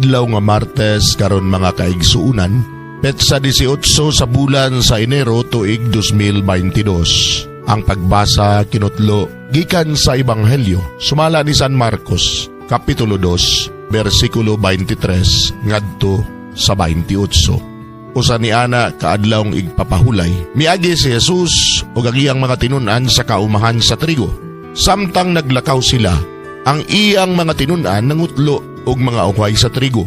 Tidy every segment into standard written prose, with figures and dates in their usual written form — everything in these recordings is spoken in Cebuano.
Adlaw nga Martes karon, mga kaigsuunan, petsa 18 sa bulan sa Enero, tuig 2022. Ang pagbasa kinutlo gikan sa Ebanghelyo sumala ni San Marcos, Kapitulo 2, bersikulo 23 ngadto sa 28. Usa ni ana kaadlawng igpapahulay, miagi si Jesus ug ang iyang mga tinun-an sa kaumahan sa trigo. Samtang naglakaw sila, ang iyang mga tinun-an nangutlo og mga uhay sa trigo.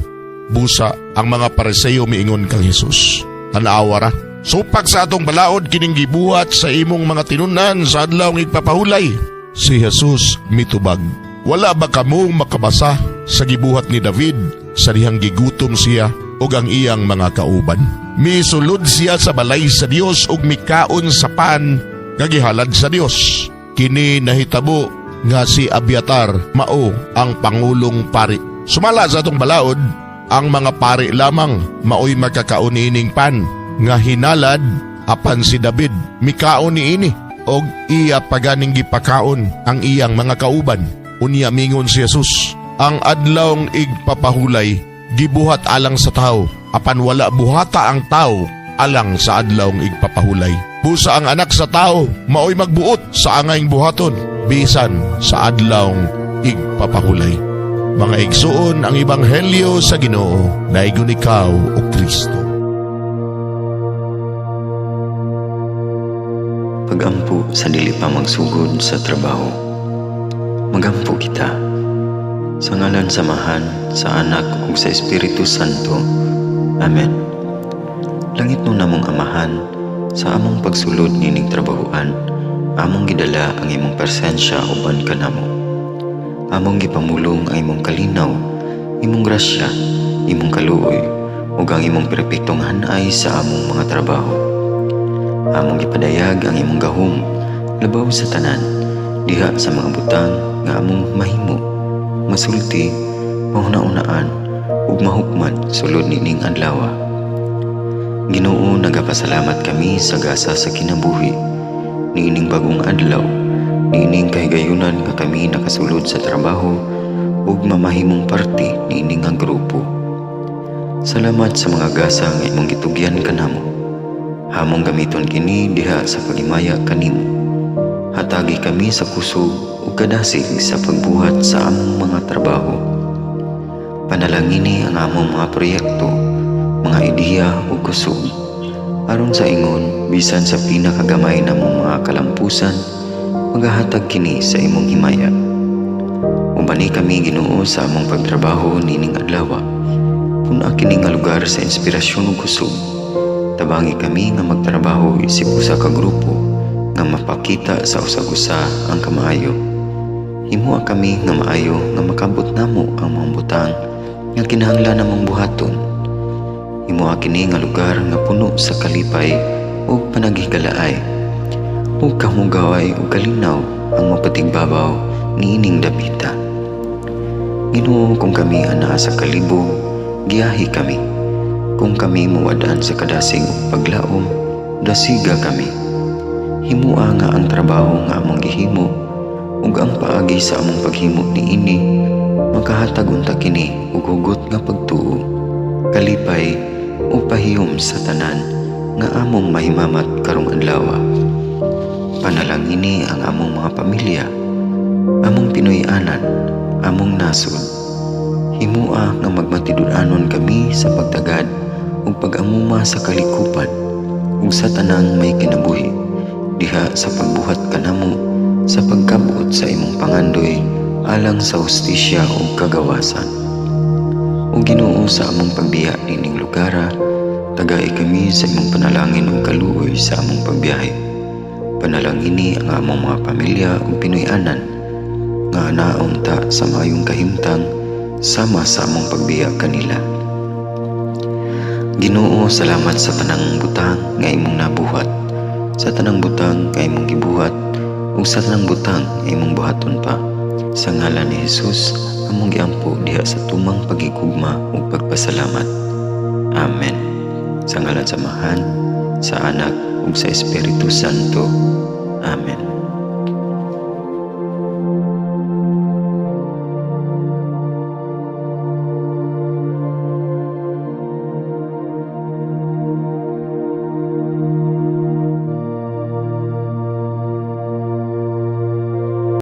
Busa ang mga Pariseo miingon kang Jesus, "Tan-awa ra. Supak sa atong balaod kining gibuhat sa imong mga tinun-an sa adlawng igpapahulay." Si Jesus mitubag, "Wala ba kamo makabasa sa gibuhat ni David sa dihang gigutom siya ug ang iyang mga kauban? Misulod siya sa balay sa Dios ug mikaon sa pan nga gihalad sa Dios. Kini nahitabo nga si Abiatar mao ang pangulong pari. Sumala sa atong balaod, ang mga pari lamang maoy makakaon niining pan nga hinalad, apan si David mikaon niini og iya paganing gipakaon ang iyang mga kauban." Unya mingon si Jesus, "Ang adlawng igpapahulay gibuhat alang sa tao, apan wala buhata ang tao alang sa adlawng igpapahulay. Busa ang Anak sa Tao maoy magbuot sa angayng buhaton bisan sa adlawng igpapahulay." Mga igsuon, ang ebanghelyo sa Ginoo. Daygon ikaw, o Kristo. Pagampo sa dili pa magsugod sa trabaho. Magampo kita. Sa ngalan sa Amahan, sa Anak ug sa Espiritu Santo. Amen. Langitnon namong Amahan, sa among pagsulod nining trabahuan, among gidala ang imong presensya uban kanamo. Among gipamulong ang imong kalinaw, imong grasya, imong kaluoy, ug ang imong perpektong hanay sa among mga trabaho. Among gipadayag ang imong gahom labaw sa tanan diha sa mga butang nga among mahimo, masulti, mahuna-unaan ug mahukman sulod nining adlaw. Ginoo, nagapasalamat kami sa gasa sa kinabuhi niining bagong adlaw, niining kahigayunan nga kami nakasulod sa trabaho ug mamahimong parte niini nga grupo. Salamat sa mga gasa nga imong gitugyan kanamo. Among gamiton kini diha sa paghimaya kanimo. Hatagi kami sa kusog ug kadasig sa pagbuhat sa among mga trabaho. Panalangini ang among mga proyekto, mga ideya ug kusog. Aron sa ingon, bisan sa pinakagamay namong mga kalampusan, magahatag kini sa imong himaya. Ubani kami, Ginoo, sa among pagtrabaho nining adlaw. Pun-a kini nga lugar sa inspirasyon ug kusog. Tabangi kami nga magtrabaho isip usa ka grupo nga mapakita sa usag-usa ang kamaayo. Himoa kami nga maayo nga makabot namo ang mga butang nga kinahanglan namong buhaton. Himoa kini nga lugar nga puno sa kalipay ug panaghigalaay. Ug kahugaway ug kalinaw ang mapatigbabaw niining dapita. Ginoo, kung kami anaa sa kalibog, giyahi kami. Kung kami mawad-an sa kadasig ug paglaom, dasiga kami. Himoa nga ang trabaho nga among gihimo ug ang paagi sa among paghimo niini makahatag unta kini og hugot nga pagtuo, kalipay ug pahiyom sa tanan nga among mahimamat karong adlaw. Panalangini ang among mga pamilya, among Pinoy-anan, among nasod. Himoa nga magmatinud-anon kami sa pagtagad ug pag-amuma sa kalikupan ug sa tanang may kinabuhi diha sa pagbuhat kanamo sa pagkabot sa imong pangandoy alang sa hustisya ug kagawasan. O Ginoo, sa among pagbiya nining lugara, tagai kami sa imong panalangin ug kaluoy sa among pagbiyahe. Panalangini ang among mga pamilya ug Pinoy-anan nga naunta sa maayong kahimtang sama sa among pagbiya kanila. Ginoo, salamat sa tanang butang nga imong nabuhat, sa tanang butang nga imong gibuhat, ug sa tanang butang nga imong buhaton pa. Sa ngalan ni Jesus, among giampo diha sa tumang pagigugma ug pagpasalamat. Amen. Sa ngalan sa Amahan, sa Anak ug sa Espiritu Santo. Amen.